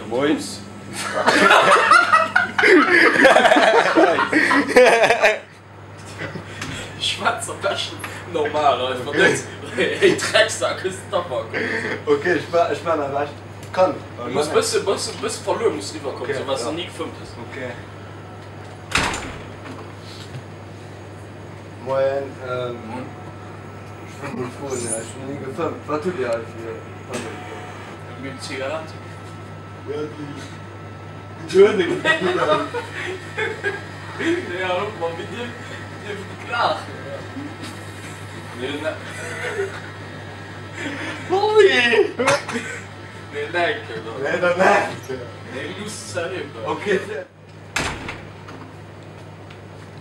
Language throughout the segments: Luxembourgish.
Moin. Schwätz am beschten normal einfach net hey Drecksack hues Tabak oder sou. Ok ech maan mäi Bescht. Kann. Du muss bësse bësse bësse verluer muss riwwer kommen sou was nach ni gefëmmt hues. Ok. Moien, ech wollt mol froen, ech hunn nach ni gefëmmt, wat hutt Dir hei fir Tabak? Mir hunn Zigaretten. Jo déi déi huet ee gutt aus. Nee hör op Mann, mir dierfen net laachen. Nee ne. Nee lenke dann. Nee dann lenke. Nee luuss seriö bleiwen. Ok.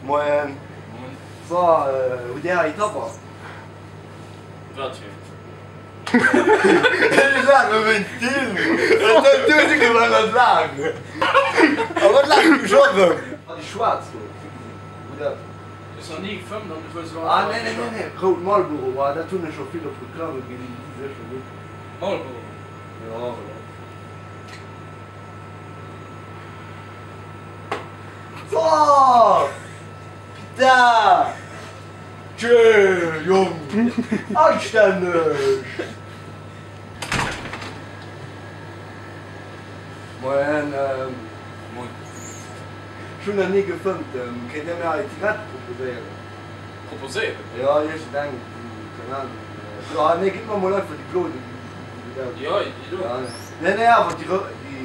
Moien. Moien. So, hutt Dir hei Tabak? Wat fir? Ech laache wéinst deem. Du hues ugefaangen mat laachen. A wat laachen du scho rëm? Ah, déi schwaarz do, déi gesinn. Gutt aus. Du hues nach ni gefëmmt an du wëlls elo Ah, einfach nee, nee, nee, nee. Rout Marlboro, ah, dat hunn ech scho vill op Reklamme gesinn, déi si sécher gutt. Marlboro? Jo, voilà. So! Putain! Tjö, Jong! Anstänneg! Moien, Moin. Ech hunn nach ni gefëmmt. Kéint Dir mir eng Zigarette proposéieren? Proposéieren? Jo, iergendeng, keng Ahnung. Jo, nee, gitt mer mol einfach déi blo, déi gesäit gutt aus. Jo, déi do? Nee, nee, awer déi rou, déi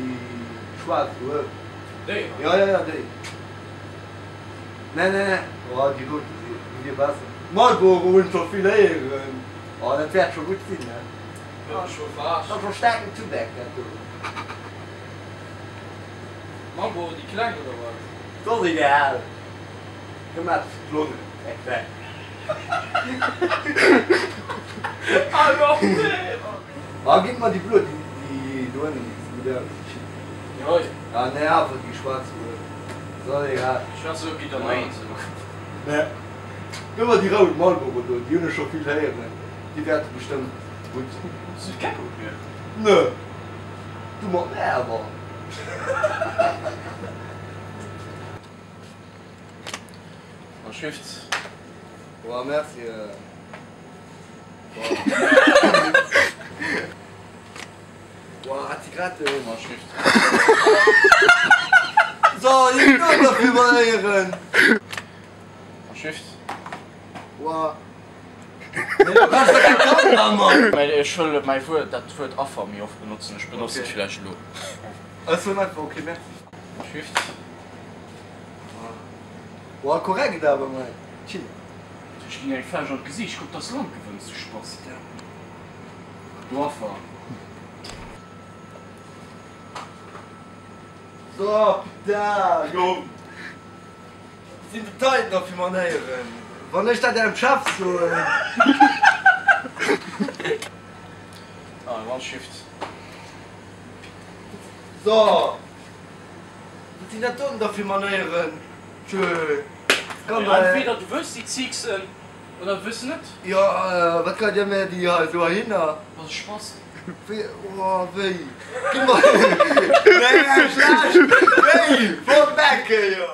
schwaarz do uewen. Déi hei? Jo, jo, jo, déi. Nee, nee, nee, oh, déi rout, déi wier besser. Marlboro hunn scho vill héieren. Oh, dat wäert scho gutt sinn, ne? Jo, scho verarscht. Dat ass scho staarken Tubak, dat do. Marlboro, déi kleng, oder wat? Dat ass egal. Gëmm eppes fir d'Longen, exakt. Alors, nee, Mann. Ah, gitt mer déi blo, déi do ënnen, déi gesäit gutt aus. Déi hei? Ah, nee, awer déi schwaarz do uewen. Ass egal. Déi schwaarz do geet an eins, oder? Nee. Gëmm mer déi rout Marlboro do, déi hunn ech scho vill héieren. Déi wäerte bestëmmt gutt sinn. Hues du de Geck op mir? Nö. Du mat mär awer. An Shift. Boah, merci. Boah, hat sie grad. An Shift. So, ich kann dafür mal An Shift. Boah. Nee, du kannst doch kein Kameramann. Mä ech wëll mäi Wuert, dat Wuert Affer méi oft benotzen. Ech benotze et villäicht elo. Ech soen einfach ok, merci. An Shift. Boah, korrekt awer, mei. Chill. Ech ginn eng Fläsch an d'Gesiicht, kuck dass Land gewënns, du Spast. Du Affer. So, putain, Jong. Wat sinn dat heiten da fir Manéieren? Wann ech dat ärem Chef soen. Ah, one shift. So, wat sinn dat doten da fir Manéieren? Tschö. Entweder du wëlls déi zeeksen oder du wëlls se net. Jo, wat kann dir mär déi hei esou heihinner? Bass e Spast. Wéi, oh wéi. Ginn mer, nee, schlecht, wéi, flott Becke, jo.